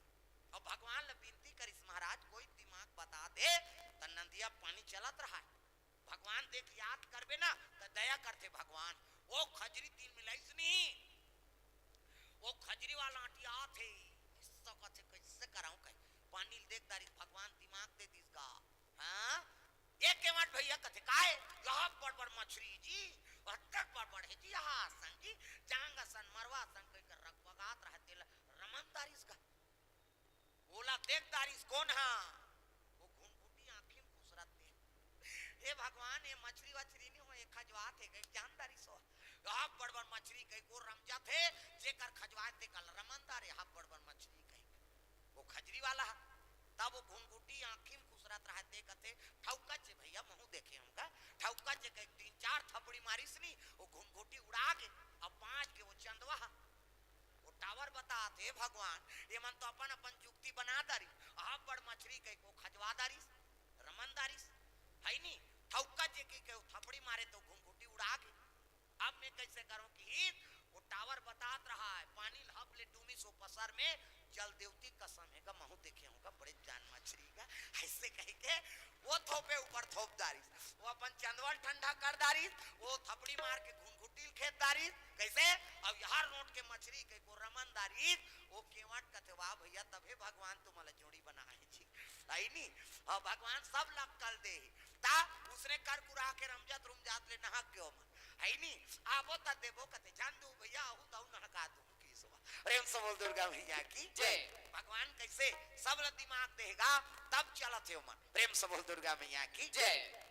अब भगवान ल बिनती करिस, "महाराज, कोई दिमाग बता दे," त नदिया पानी चलत रहय। भगवान देख याद करबे ना, त दया करथे भगवान। ओ खजरी तीर मिलाइस नहीं, ओ खजरी वाला अंटियात हे, अइसा कथे, "कइसे करंव कहे।" पानी ल देख दारिस, भगवान दिमाग दे दिस गा। हाँ? "ए केवाट भइया," कथे, "काय?" "यहा बड़ बड़ मछरी जी, अतक बड़ बड़ हे जी, यहा असन जी, जांग असन, मरवा असन," कहिके रगबगात रहय, तेला रमन दारिस गा। ओला देख दारिस कोन हा? वो घुनघुटी आँखी में खुसरत हे। "हे भगवान, ये मछरी वछरी नी हो, ये खजवात हे," कहिके जान दारिस ओ। "यहा बड़ बड़ मछरी," कहिके वो रम जाथे, जेकर खजवाय तेकर ल रमन दारे, "यहा बड़ बड़ मछरी," कहिके। वो खजरी वाला हा। तब वो घुनघुटी आँखी में खुसरत रहय, ते कथे, "ठउका चे भइया, महूं देखे हंव गा, ठउका चे," कहिके तीन चार थपड़ी मारिस नी, वो घुनघुटी उड़ा गे। अब बांच गे वो चंदवा हा। वो टावर बतात हे, "भगवान, ये मन तो अपन अपन जुक्ति बना दारिस, अहा बड़ मछरी कहिके वो खजवा दारिस, रमन दारिस, हे नी, ठउका चे कहिके वो थपड़ी मारे त घुनघुटी उड़ा गे। अब मैं कइसे करंव?" किहिस, वो टावर बतात रहय, पानी ल हब ले डूमिस ओ पसर में, "जल देवती कसम हे गा, महूं देखे हंव गा, बड़े जान मछरी गा," अइसे कहिके वो थोपे ऊपर थोप दारिस। वो अपन चंदवा ल ठंडा कर दारिस, वो थपड़ी मार के घुनघुटी ल खेद दारिस। कइसे? "अब यहा नोट के मछरी," कहिके वो रमन दारिस। वो केवाट कथे, "वाह भइया, तभे भगवान तुमन ला जोड़ी बनाय हे जी।" हे नी? हाँ, भगवान सब ला अक्कल दे हे। त उसने कर कुरा के रमजात रुमजात ले नहक गे ओमन। हे नी? "आबो त देबो," कथे, "झन दूहू भइया, अहू तहू नहका दूहू," किहिस ओ। प्रेम से बोल दुर्गा मैया की जय। भगवान कइसे सब ला दिमाग दे हे गा, तब चलत हे ओमन। प्रेम से बोल दुर्गा मैया की जय।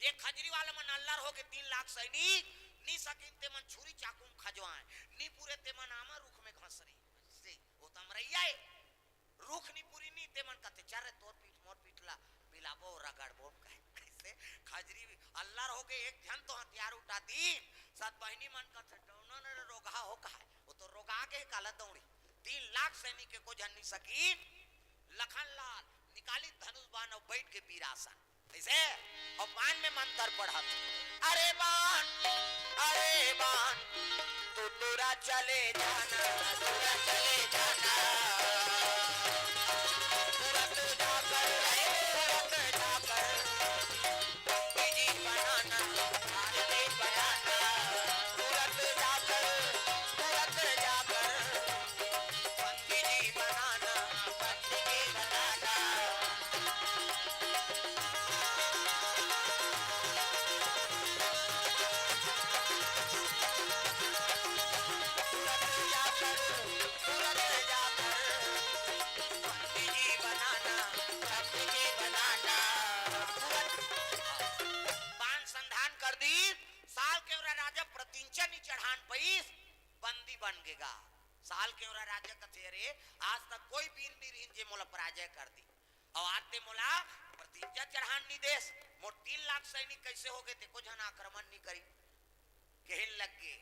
ये खजरी वाला मन अल्लर हो गे, तीन लाख सैनिक, नी सकिन ते मन छुरी चाकू म खजवाएं, नी पूरे ते मन आमा रूख में घसरी। से, वो तो अमरैया ए। रूख नी पूरी नी ते मन कथे, "चल रे, तोर पीठ मोर पीठ ला मिलाबो, रगड़बो।" कहे, कैसे? खजरी भी अल्लर हो गए, एक झन तो हथियार उठा दीन। सत बहिनी मन कथे, "डौना न रे, रोगहा हो कहे, वो तो रोगा के काला दौड़ी।" तीन लाख सैनिक के को झन नी सकीन। लखन लाल निकाली धनुष बाण अउ बैठ के बीरासन। ऐसे? अउ बाण में मंतर पढ़त, "अरे बाण, अरे बाण, तू दूरा चले जाना, दूरा चले जाना, तुरंत जाकर, तुरंत जाकर पंडित जी बनाना, पंडित जी बनाना, तुरंत जाकर, तुरंत जाकर पंडित जी बनाना, पंडित जी बनाना।" तुरंत जाकर, तुरंत जाकर पंडित जी बनाना, पंडित जी बनाना। तुरंत बाण संधान कर दी। साल के ओरा राजा प्रतिंचा नी चढ़ान पईस, बंदी बन गेगा। साल के ओरा राजा कथे, "अरे, आज तक कोई वीर नी रहिन जे मोला पराजय कर दी। अउ आज ते मोला प्रतिंचा चढ़ान नी देस। मोर तीन लाख सैनिक कैसे हो गए, ते को झन आक्रमण नी करी?" कहे लग गे,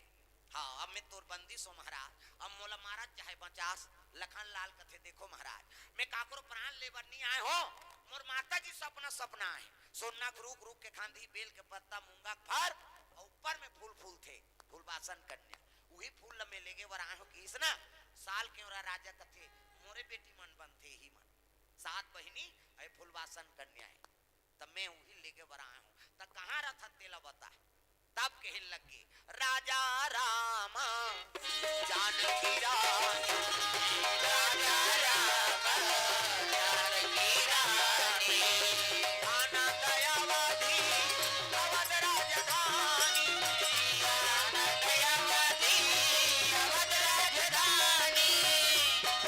"हाँ, अब मैं तोर बंदी सो महाराज, अब मोला मारत चाहे बचास।" लखन लाल कथे, "देखो महाराज, मैं काकरो प्राण ले बर नी आए हो, मोर माता जी सपना, सपना आए, सोना के रूख, रूख के खांधी, बेल के पत्ता, मूंगा के फर, अउ ऊपर में फूल फूलथे, फूलवासन कन्या, उही फूल ल मैं लेगे बर आए हो।" किहिस ना, साल के ओरा राजा कथे, "मोरे बेटी मन बनथे ही मन, सात बहिनी, अउ फूलवासन कन्या हे।" त मैं उही लेगे बर आए हूँ। त कहाँ रथत तेला बता। तब कहे लगे, "राजा राम जानकी रानी, राजा राम जानकी रानी, आनंद अवधी अवध राजधानी, आनंद अवधी अवध राजधानी,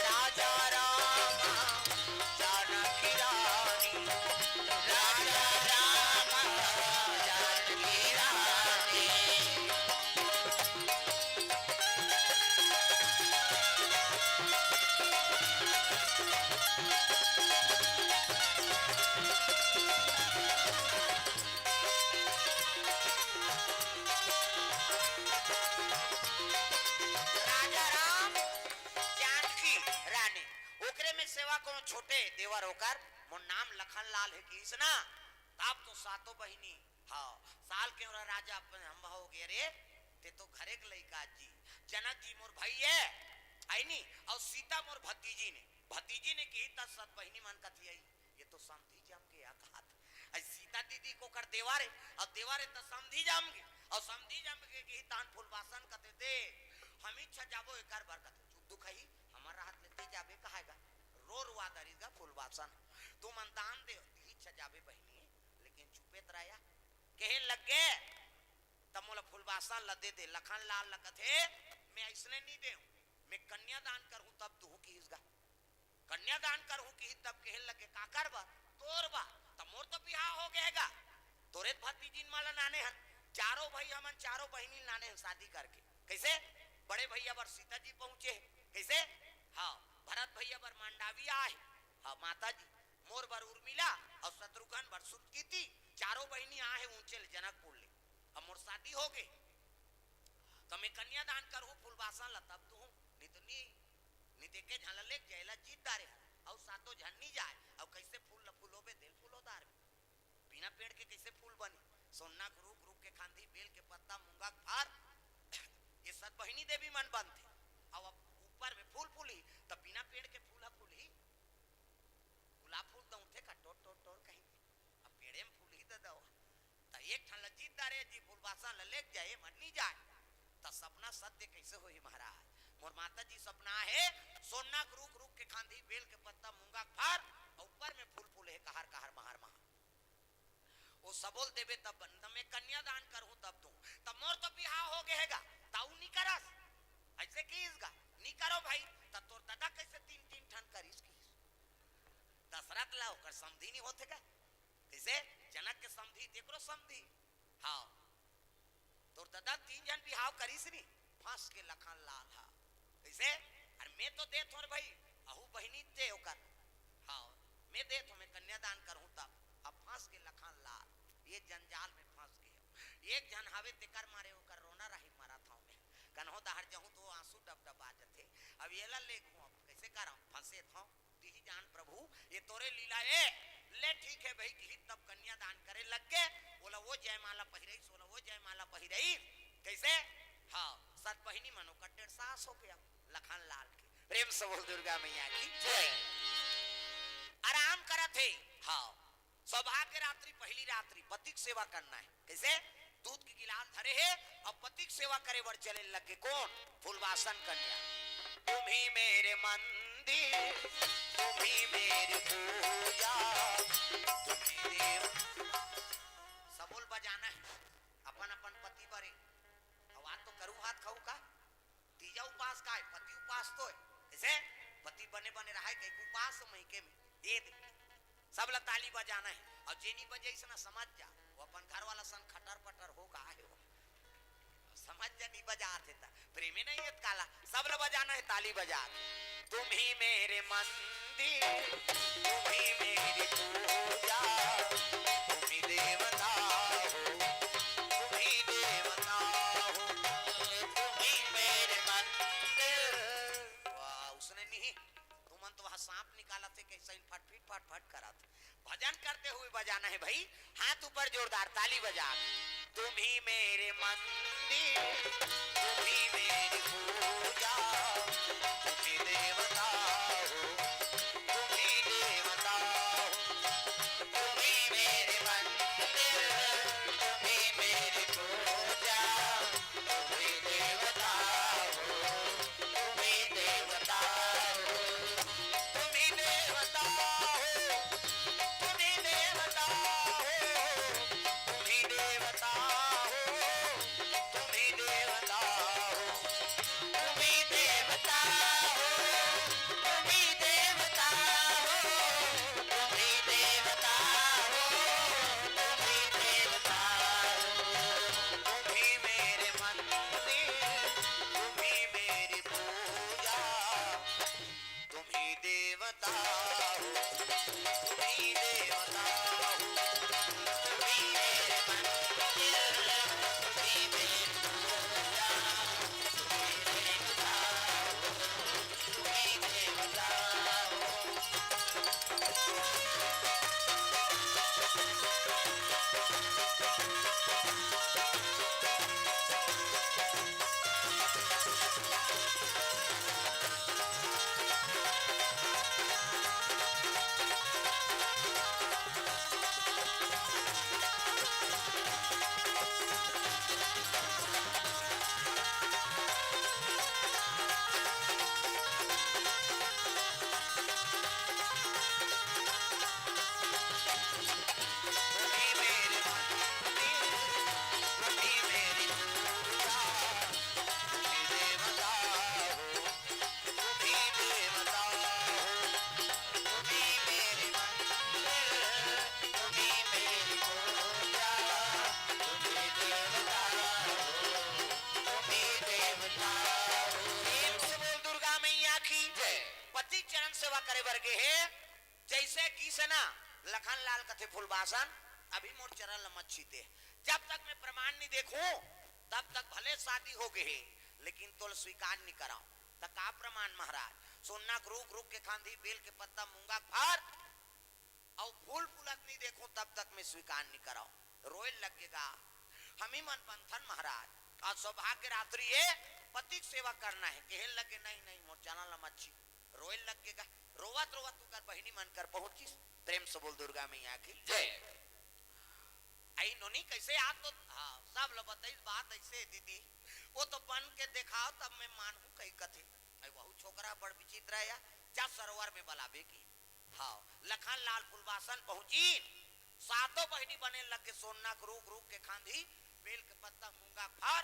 राजा राम जानकी रानी।" राजा राम जानकी रानी। राजा राम जानकी रानी, ओकरे में सेवा कोनो छोटे देवर ओकर, मोर नाम लखन लाल हे किहिस ना, तब तो सातों बहिनी, हाँ, साल के ओरा राजा अपन हम हो गे रे, ते तो घरे के लइका जी, जनक जी मोर भाई हे, आई नी, अउ सीता मोर भतीजी ने, भतीजी ने किही त सत बहिनी मन कथी आई, ये तो समधी जम के या कहत। अई सीता दीदी के ओकर देवर हे, अउ देवर हे त समधी जम गे, अउ समधी जम के किही तान फूलवासन कथे दे, हम ही छजाबो एकर बर कथे, चुप दुखही, हमर रहत ले ते जाबे कहाय गा, रो रुआ दरिस गा फूलवासन, तुमन दान दे, दिही छजाबे बहिनी, लेकिन चुपे त रहा। कहे लग गे, त मोला फूलवासन ल दे दे, लखन लाल ल कथे, मैं अइसने नी देहूं, मैं कन्यादान करहूं तब दूहूं किहिस गा। कन्यादान करहूं किहिस तब कहे लगे, काकर बर? तोर बर। त मोर तो बिहाव हो गे हे गा, तोरे भतीजिन मन ल नाने हन, चारों भाई हमन चारों बहिनी ल नाने हन शादी करके। कैसे? बड़े भैया बर सीता जी पहुंचे हे। कैसे? हाँ, भरत भैया बर मांडावी आए हे। हाँ, माता जी, मोर बर उर्मिला अउ शत्रुघ्न बर सुतकीती, चारों बहिनी आए हे ऊंचे ले जनकपुर ले। अब मोर शादी हो गे, त मैं कन्यादान करहूं फूलवासन ल तब दूहूं, नी तो नी, नी देके झन ल लेग जाए ला जीत डारे हन, अउ सातों झन नी जाए, अउ कैसे फूल ल फुलोबे तेल फुलो डारबे। बिना पेड़ के कैसे फूल बनी? सोना के रूख, रूख के खांधी, बेल के पत्ता, मूंगा के फार, ये सत बहिनी देवी मन बनथे। अउ अब ऊपर में फूल फूलही, त बिना पेड़ के फूल ह फूलही? गुलाब फूल दउथे का टोर टोर टोर कहीं? अब पेड़े में फूलही त दवा। त एक ठन ल जीत डारे जी, फूलवासन ल लेग जाए, मन नी जाए। त सपना सत्य कैसे होही महाराज? मोर माता जी सपना हे, सोना के रूख, रूख के खांधी, बेल के पत्ता, मूंगा के फार, अउ ऊपर में फूल फूले हे कहर कहर महर महर। ओ सबो ल देबे तब बन, त मैं कन्यादान करहूं तब दूं। त मोर तो बिहाव हो गे हे गा, त अउ नी करस। अइसे किहिस गा, नी करो भाई, त तोर ददा कैसे तीन तीन ठन करिस किहिस। दशरथ ला ओकर समधी नी होथे गा? कैसे? जनक के समधी, तेकरो समधी। हाँ। तोर ददा तीन बिहाव करिस नी, फंस के लखन लाल हा। कइसे? अरे मैं तो देत हों रे भई, अहू बहिनी ते ओकर। हाँ, मैं देत हों, मैं कन्यादान करहूँ तब। अब फंस के लखन लाल, ये जंजाल में फंस गे हव। एक झन हवे तेकर मारे ओकर रोना राही मरत हौं मैं। कन्हो डहर जहूँ तो आंसू डबडबा जथे। अब एला लेगहूँ, अब कइसे करँव? फंसेत हौं। दिही जान प्रभु, ये तोरे लीला ए। ले ठीक हे भई, किहिस तब कन्यादान करे लग गे। ओला वो जयमाला पहिरइस, ओला वो जयमाला पहिरइस। कइसे? हाँ, सत बहिनी मन ओकर डेढ़ सास होगे अब लखन लाल के। प्रेम से बोल दुर्गा मैया की जय। आराम करत हे। हाँ, सौभाग्य रात्रि, पहली रात्रि, पति के सेवा करना हे। कइसे? दूध के गिलास धरे हे अउ पति के सेवा करे बर चले लग गे। कोन? फूलबासन कन्या। तुम ही मेरे मंदिर, तुम ही मेरी पूजा, तुम ही देव। सबो ल बजाना हे अपन अपन पति बर। अब आज तो करू भात खाऊ का? तीजा उपास का हे? पति उपास तो हे। कइसे? पति बने बने रहय, कहिके उपास हे मइके में। ये दे। सब ला ताली बजाना हे। अउ जे नी बजाइस ना, समझ जा, वो अपन घर वाला सन खटर पटर हो गे हे वो। समझ जा, नी बजात हे त। प्रेमे नहीं हे त काला। सब ला बजाना हे ताली बजा के। तुम ही मेरे मंदिर, तुम ही मेरी पूजा, तुम ही देवता हो, तुम ही देवता हो, तुम ही मेरे मंदिर। वाह, उसने नहीं, तुमन तो वहाँ सांप निकालत हे, कइसे फटफिट फटफट करत हे। भजन करते हुए बजाना हे भई, हाथ ऊपर जोरदार ताली बजा। तुम ही मेरे मंदिर, तुम ही मेरी पूजा, तुम ही देवता हो, तुम ही देवता हो, तुम ही मेरे मंदिर, तुम ही मेरी पूजा, तुम ही देवता हो, तुम ही देवता हो, तुम ही देवता हो, तुम ही देवता हो, तुम ही देवता हो, तुम ही देवता हो, तुम ही देवता हो, तुम ही देवता हो, तुम ही देवता हो, तुम ही देवता हो, तुम ही मेरे मंदिर, तुम ही मेरी पूजा, तुम ही देवता हो, तुम ही देवता हो, तुम ही मेरे मंदिर, तुम ही मेरी पूजा, तुम ही देवता हो, तुम ही देवता हो। प्रेम से बोल दुर्गा मैया की जय। पति चरण सेवा करे बर गे हे, जइसे गिस ना, लखन लाल कथे फूलबासन, अभी मोर चरण ल मत छीते। जब तक मैं प्रमाण नहीं देखूं, तब तक भले शादी हो गे हे, लेकिन तोल स्वीकार नहीं कराऊं। त का प्रमाण महाराज? सोना के रूख, रूख के खांधी, बेल के पत्ता, मूंगा के फर, अउ फूल फूलत नहीं देखूं, तब तक मैं स्वीकार नहीं कराऊं। रोए लग गे गा, हम ही मन बंधन महाराज, आज सौभाग्य रात्रि हे, पति के सेवा करना हे। कहे लग गे, नहीं, नहीं, मोर चरण ल मत छी। रोए लग गे गा, रोवत रोवत ओकर बहिनी मन कर पहुंचिस। प्रेम से बोल दुर्गा मैया की जय। आई नोनी कइसे याद तो, हाँ, सब ल बताइस बात अइसे दीदी, वो तो बन के देखाव तब मैं मानहूं कही कथे। आई वहू छोकरा बड़ विचित्र हे या, जा सरोवर में बलाबे की। हाँ, लखन लाल फुलबासन पहुंचिन, सातों बहिनी बने लग गे, सोना के रूख, रूख के खांधी, बेल के पत्ता, मूंगा के फर,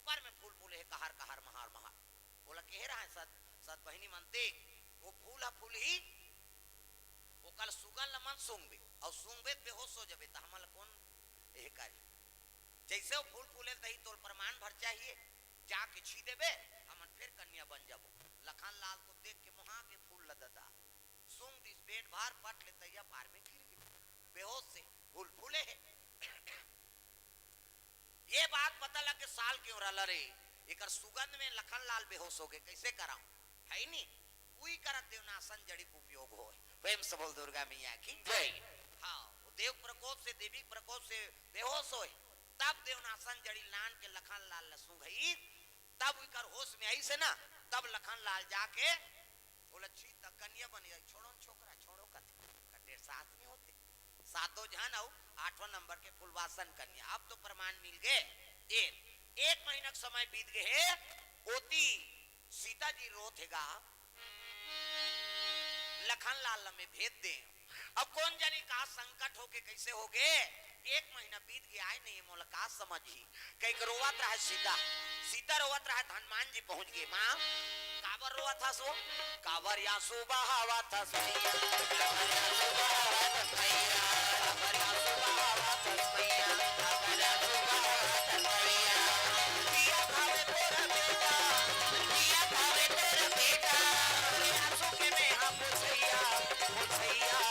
पर में फूल फूले हे, कहर कहर, महार महार। ओला कहे रहय सत, सत बहिनी मन, देख, वो फूल ह फूलही, ओकर सुगंध ल मन सूंघबे, अउ सूंघबे त बेहोश हो जबे, त हमन ल कोन एह करी? जैसे वो फूल फूले तही तोल प्रमाण भर चाहिए, जाके छी देबे, हमन फिर कन्या बन जाबो। लखन लाल तो देख के मोहा के फूल ल ददा, सूंघ दिस बेट भर, पट ले तैया पार में गिर गे, बेहोश से फूल फूले हे। ये बात पता लग के साल के ओरा लरे, एकर सुगंध में लखन लाल बेहोश हो गए, कैसे कराऊं? है ही नहीं। उई करत देवनासन जड़ी के उपयोग होय। प्रेम से बोल दुर्गा मैया की जय। हाँ, वो देव प्रकोप से, देवी प्रकोप से बेहोश होय, तब देवनासन जड़ी लान के लखन लाल ल सूंघई, तब उकर होश में आई से ना, तब लखन लाल जाके बोला, "छी, त कन्या बन जाई, छोड़ो न छोकरा, छोड़ो," कथे। कथे, "सात नहीं होते, सातों झन अउ आठवां नंबर के फुलवासन कन्या।" अब तो प्रमाण मिल गए। ये एक महीना के समय बीत गए हे, ओती सीता जी रोत हे गा, लखन लाल ल मैं भेज दे। अब कोन जनी का संकट होके कैसे हो गए, एक महीना बीत गया है नहीं, मोला का समझ ही। कई के रोवत रहे सीता, सीता रोवत रहे, हनुमान जी पहुंच गए। माँ, काबर रोवत हस वो? काबर आंसू बहावत हस मैया, काबर आंसू बहावत हस मैया, काबर आंसू बहावत हस मैया, काबर आंसू बहावत हस मैया। दिया खावे तोरा बेटा, दिया खावे तोरा बेटा, आंसू के मैं हाँ पोछैया, पोछैया,